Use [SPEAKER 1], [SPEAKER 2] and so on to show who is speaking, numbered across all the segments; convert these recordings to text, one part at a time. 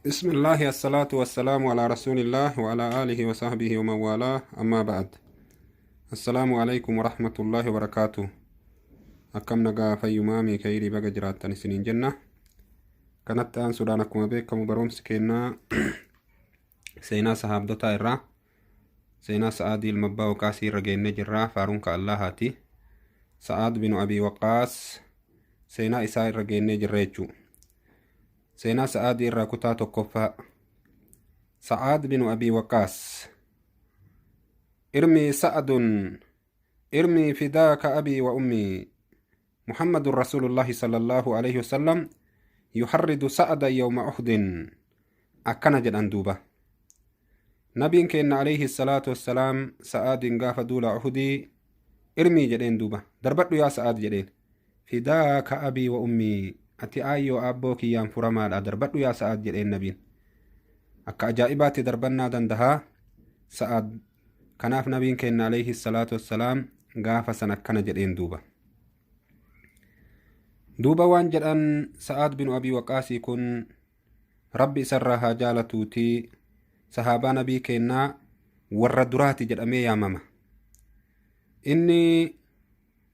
[SPEAKER 1] بسم الله الصلاة والسلام على رسول الله وعلى آله وصحبه ومن والاه أما بعد السلام عليكم ورحمة الله وبركاته. Akkam nagaa fayyumaamii kayrii baga jiraattan isiniin jenna. Kanatti aansuudhaan akkuma beekamu barumsi kennaa seenaa sahaabdotaa irraa seenaa Sa'aadii ilma abbaa Waqaasii irra geennee jirraa. Faaruun ka Allahaati. Sa'aad binu Abii Waqaas seenaa isaa irra geennee jirra jechuu. Seenaa Sa'aadii irraa kutaa tokkoffaa. Sa'aad binu Abii Waqaas. Irmii Sa'adun irmii fidaaka abii wa ummii. Muhammadun Rasuulullahi sallallahu alaihi wasallam yuharridu Sa'ada yawma Uhdin. Akkana jedhan duuba. Nabiin keenna alayhi salaatu wassalaam Sa'aadiin gaafa duula Uhudii irmii jedheen duuba. Darbadhu yaa Sa'aad jedheen. Fidaaka abii wa ummii, ati aayyoo aabboo kiyyaan furamaadha, darbadhu yaa Sa'aad jedheen nabiin. Akka ajaa'ibaatti darbannaa dandahaa Sa'aad. Kanaaf nabiin keenna alayhi salaatu wassalaam gaafa san akkana jedheen duuba. Duuba waan jedhan, Sa'aad binu Abii Waqaasii kun Rabbi isarraa haa jaalatuutii sahaabaa nabii keennaa warra duraati jedhamee yaamama. Inni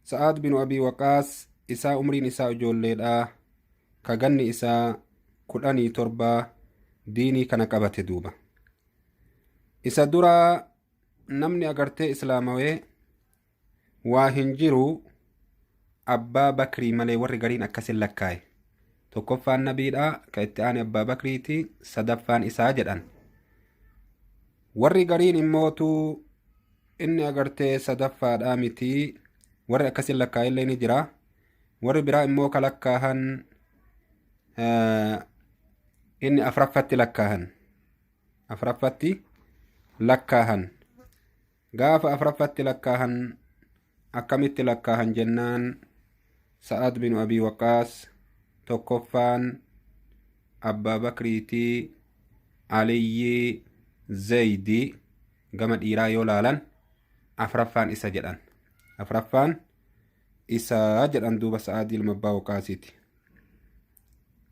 [SPEAKER 1] Sa'aad binu Abii Waqaas isaa umriin isaa ijoolleedha, ka ganni isaa 17 diinii kana qabate duuba. Isa dura namni agartee islaamawee waa hin jiru Abbaa Bakrii malee, warri gariin akkasin lakkaaye. Tokkoffaan nabiidha, ka itti aane Abbaa Bakriiti, sadaffaan isaa jedhan. Warri gariin immootu inni agartee sadaffaadhaa miti, warri akkasin lakkaa'ellee ni jira. Warri biraa immoo ka lakkaahan inni afraffatti lakkaahan. Afraffatti lakkaahan. Gaafa afraffatti lakkaahan akkamitti lakkaahan jennaan, Sa'ad bin Abii Waqaas tokkoffaan Abbaa Bakriitii, Aliyyii, Zaydi gama dhiiraa yoo laalan afraffaan isa jedhan. Afraffaan isaa jedhan duuba, Sa'aadii ilma Abbaa Waqaasiiti.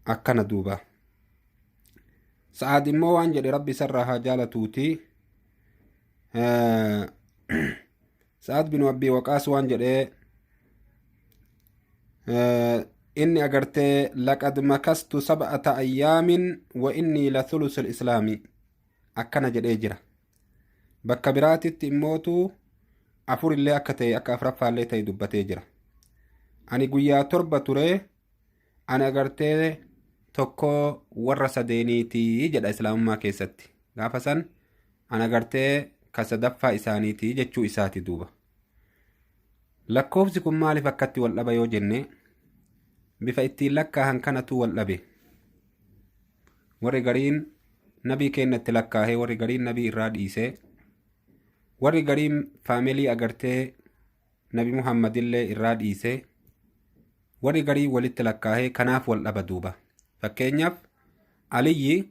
[SPEAKER 1] Akkana duuba. Sa'aad immoo waan jedhe, Rabbi isarraa haa jaalatuuti. Sa'aad bin Abii Waqaas waan jedhee, inni agartee laqad makastu sab'ata ayyaamin wa innii la thulusul islaami akkana jedhee jira. Bakka biraatitti immootu afur illee akka ta'e, akka afraffaallee ta'e dubbatee jira. Ani guyyaa 7 ture, ani agartee tokko warra sadeeniiti jedha islaamummaa keessatti. Gaafa san ani agartee ka sadaffaa isaaniiti jechuu isaati duuba. Lakkoofsi kun maaliif akkatti wal dhaba yoo jenne, bifa ittiin lakkaahan kanatu wal dhabe. Warri gariin nabii keenya itti lakkaahee, warri gariin nabii irraa dhiisee, warri gariin faamilii agartee nabi Muhammadillee irraa dhiisee, warri gariin walitti lakkaahee, kanaaf wal dhaba duuba. Fakkeenyaaf Aliyyi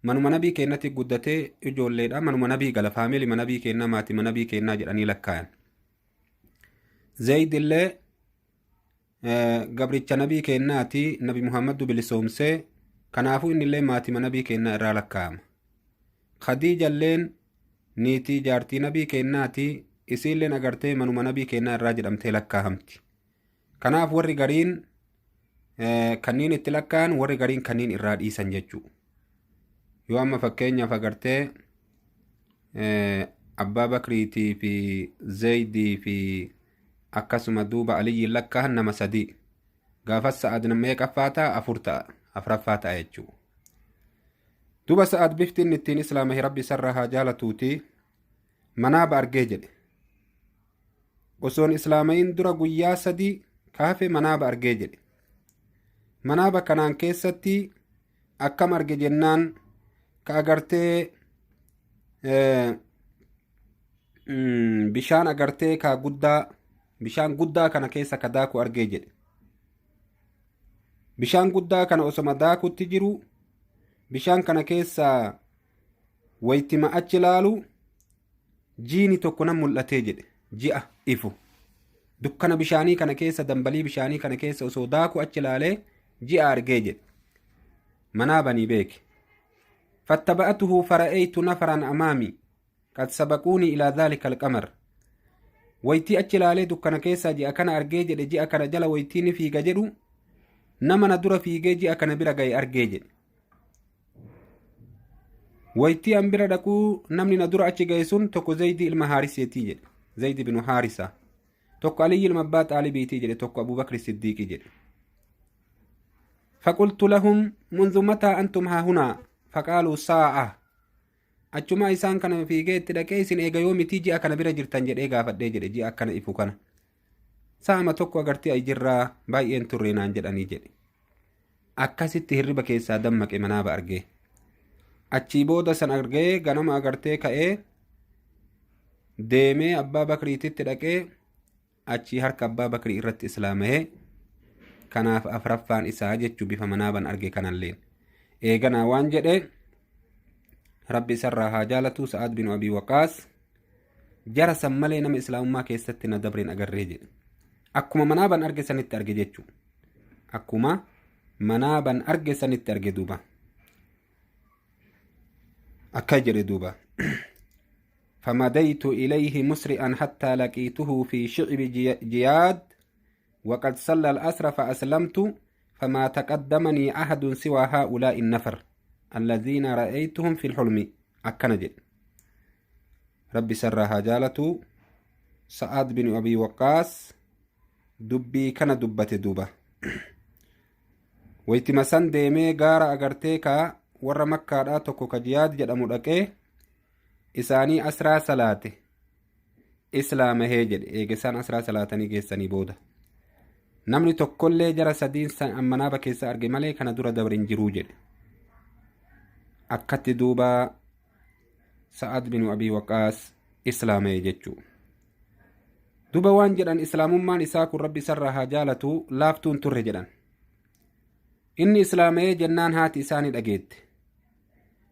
[SPEAKER 1] manuma nabii keenyatti guddatee ijoolleedha, manuma nabii gala, faamilii nabii keenyaa, maatii nabii keenyaa jedhanii lakkaayan. Zayd illee gabricha nabii keenyaati, nabi Muhammadu bilisoomsee, kanaafuu inni illee maatii nabii keenyaa irraa lakkaa'ama. Khadiija illeen niitii jaartii nabii keenyaati, isiilleen agartee manuma nabii keenyaa irraa jedhamtee lakkaahamti. Kanaaf warri gariin kanneen itti lakkaa'an, warri gariin kanneen irraa dhiisan jechuudha. Yoo amma fakkeenyaaf agartee Abbaa Bakriitii fi Zaydii fi akkasuma duuba Aliyyiin lakkaahan nama sadii. Gaafas Sa'aad meeqaffaa ta'a? Afur ta'a. Afraffaa ta'a jechuudha. Duuba Sa'aad bifti inni ittiin islaamahe, Rabbi isarraa haa jaalatuuti, manaaba argee jedhe. Osoon islaamayin dura guyyaa 3 kaafe manaaba argee jedhe. Manaaba kanaan keessatti akkam arge jennaan, ka agartee bishaan agartee ka guddaa, bishaan guddaa kana keessa ka daaku argee jedhe. Bishaan guddaa kana osoma daakutti jiru, bishaan kana keessa waytima achi laalu jiini tokko nan mul'atee jedhe, ji'a ifu. Dukkana bishaanii kana keessa, dambalii bishaanii kana keessa osoo daaku achi laalee ji'a argee jedhe. Manaa banii beeke. Fattaba'atuhu fara'aytu nafaran amaami qad sabaquuni ilaa dhaalika alqamar. Waytii achi ilaalee dukkana keessaa ji'a kana argee jedhe. Ji'a kana jala waytii ni fiiga jedhu, nama na dura fiigee ji'a kana bira ga'e argee jedhe. Waytii an bira dhaquu namni na dura achi ga'e sun tokko Zaydi ilma Haariseetii jedhe, Zaydi binu Haarisa, tokko Aliyyi ilma Abbaa Xaalibiitii jedhe, tokko Abubakri Siddiiqii jedhe. فقلت لهم: منذ متى أنتم ها هنا؟ فقالوا: ساعة. Achumaa isaan kana fiigee itti dhaqee, isin eega yoomitii ji'a kana bira jirtan jedhee gaafadhee jedhe. Ji'a akkana ifu kana sa'ama tokko agartee ay jirraa, baay'een turre naan jedhanii jedhe. Akkasitti hirriba keessaa dammaqe, manaaba argee. Achii booda san argee ganama agartee ka'ee deemee Abbaa Bakriititti dhaqee, achii harka Abbaa Bakrii irratti islaamahee. Kanaaf afraffaan isaa jechuu bifa manaaban arge kanalleen. Eeganaa waan jedhe, Rabbi isarraa haa jaalatu, Sa'aad bin Abii Waqaas, jara san malee nama islaamummaa keessatti na dabreen agarree jedhe. Akkuma manaaban arge sanitti arge jechuu, akkuma manaaban arge sanitti arge. Duuba akka jedhe duuba: فمضيت إليه مسرعا حتى لقيته في شعب جياد وقد صلى العصر فأسلمت، فما تقدمني أحد سوى هؤلاء النفر الذين رأيتهم في الحلم. Akkana jedhe. Rabbi sarraa haa jaalatu. Sa'aad bin Abii Waqqaas dubbii kana dubbate. Duuba waytima san deemee gaara agartee kaa warra Makkaadhaa tokko ka Jiyaad jedhamu dhaqee, isaanii asraa salaate, islaamahee jedhe. Eega isaan asraa salaatanii geessanii booda namni tokkollee jara sadiin san ammanaaba keessa arge malee kana dura dabre hin jiruu jedhe. Akkatti duuba Sa'ad bin Abii Waqaas islaama'e jechuu. Duba waan jedhan, islaamummaan isaa kun, Rabbi isarraa haa jaalatu, laaftuun turre jedhan. Inni islaama'ee jennaan haati isaa ni dhageette.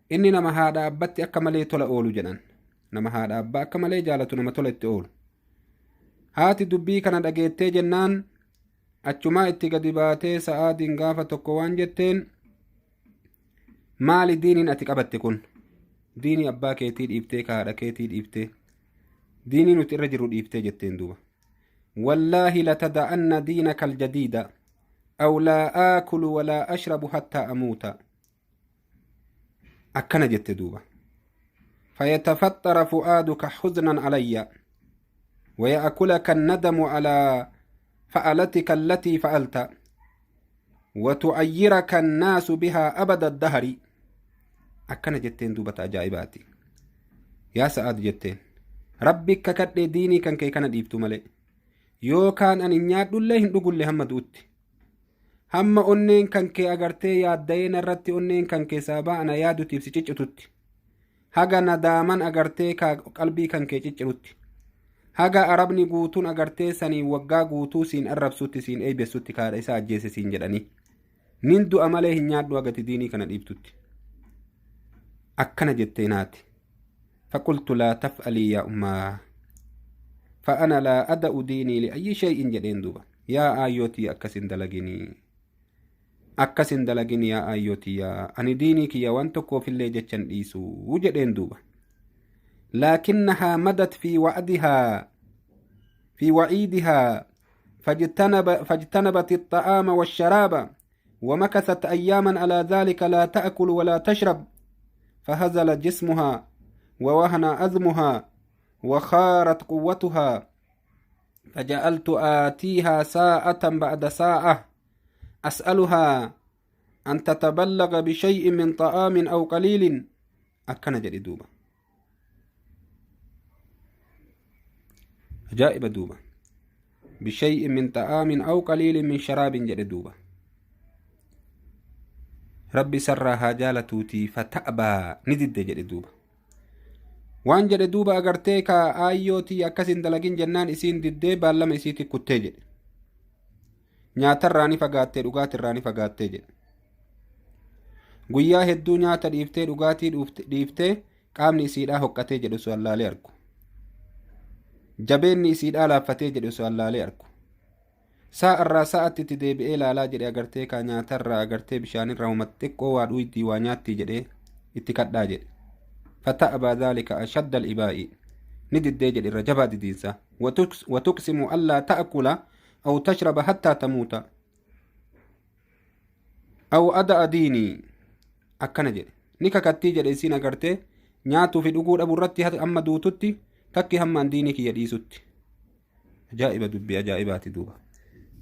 [SPEAKER 1] Inni nama haadha abbatti akka malee tola oolu jedhan, nama haadha abbaa akka malee jaalatu, nama tola itti oolu. Haati dubbii kana dhageettee jennaan achumaa itti gadi baatee Sa'aadiin gaafa tokko waan jetteen: "Maali diiniin ati qabatte kun? Diinii abbaa keetii dhiiftee, ka haadha keetii dhiiftee, diinii nuti irra jirru dhiiftee," jetteen. Duuba: "والله لتدعن دينك الجديد أو لا آكل ولا أشرب حتى أموت." Akkana jette duuba: "فيتفطر فؤادك حزنا علي ويأكلك الندم على فعلتك التي فعلت وتعيرك الناس بها أبد الدهر." Akkana jetteen duubata ajaa'ibaati. "Yaa Sa'aad," jetteen, "Rabbi kakadhee, diinii kan kee kana dhiiftu malee yookaan ani nyaadhullee hin dhugullee hamma du'utti, hamma onneen kan kee agartee yaadda'ee narratti, onneen kan kee sababa ana yaadutiif si ciccitutti, haga nadaaman agartee qalbii kan kee ciccirutti, haga Arabni guutuun agartee saniin waggaa guutuu siin arrabsutti, siin eeybessutti, kaadha isaa ajjeese siin jedhanii, nin du'a malee hin nyaadhu hagati diinii kana dhiiftutti." Akkana jettee naati: فقلت: لا تفعلي يا أماه، فأنا لا أدع ديني لأي شيء. Jedheen duuba: "Yaa aayyootii, akkasin dalaginii, akkasin dalagin yaa aayyootii, yaa ani diinii kiyya waan tokkoofillee jechan dhiisuu," jedheen duuba. لكنها مضت في وعدها في وعيدها، فاجتنبت الطعام والشراب ومكثت أياما على ذلك لا تأكل ولا تشرب، فهزل جسمها ووهن عظمها وخارت قوتها، فجعلت آتيها ساعة بعد ساعة أسألها أن تتبلغ بشيء من طعام أو قليل. Akkana jedhe duuba. Ajaa'iba duuba. بشيء من طعام أو قليل من شراب jedhe duuba. Rabbi sarraa haa jaalatuutii, فتأبى, ni didde jedhe duuba. Waan jedhe duuba, agartee ka aayyootii akkas hin dalagin jennaan isiin diddee baallama isiitti kuttee jedhe. Nyaatarraa ni fagaattee, dhugaatirraa ni fagaattee jedhe. Guyyaa hedduu nyaata dhiiftee, dhugaatii dhiiftee, qaamni isiidhaa hoqqatee jedhe osoo allaalee argu. Jabeenni isiidhaa laaffatee jedhe osoo allaalee argu. Sa'arraa sa'atti itti deebi'ee ilaalaa jedhe. Agartee kaa nyaatarraa agartee bishaanirraa huma xiqqoo waa dhuydii, waa nyaatti jedhee. Itti kadhaa jedhe. Fata'abaa dhaalika ashadda al-ibaa'i. Ni diddee jedhe irra jabaa didiinsa. Watuqsimu allaa ta'kula aw tashraba hattaa tamuuta. Aw ada'a diinii. Akkana jedhe. Ni kakattii jedhe isiin agartee nyaatuu fi dhuguu dhabu irratti hamma duututti takki hammaan diinii kiyya dhiisutti. Ajaa'iba, dubbii ajaa'ibaati duuba.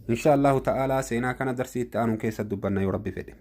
[SPEAKER 1] Insha Allahu ta'aalaa seenaa kana darsii itti aanu keessa dubbanna yoo Rabbi fedhe.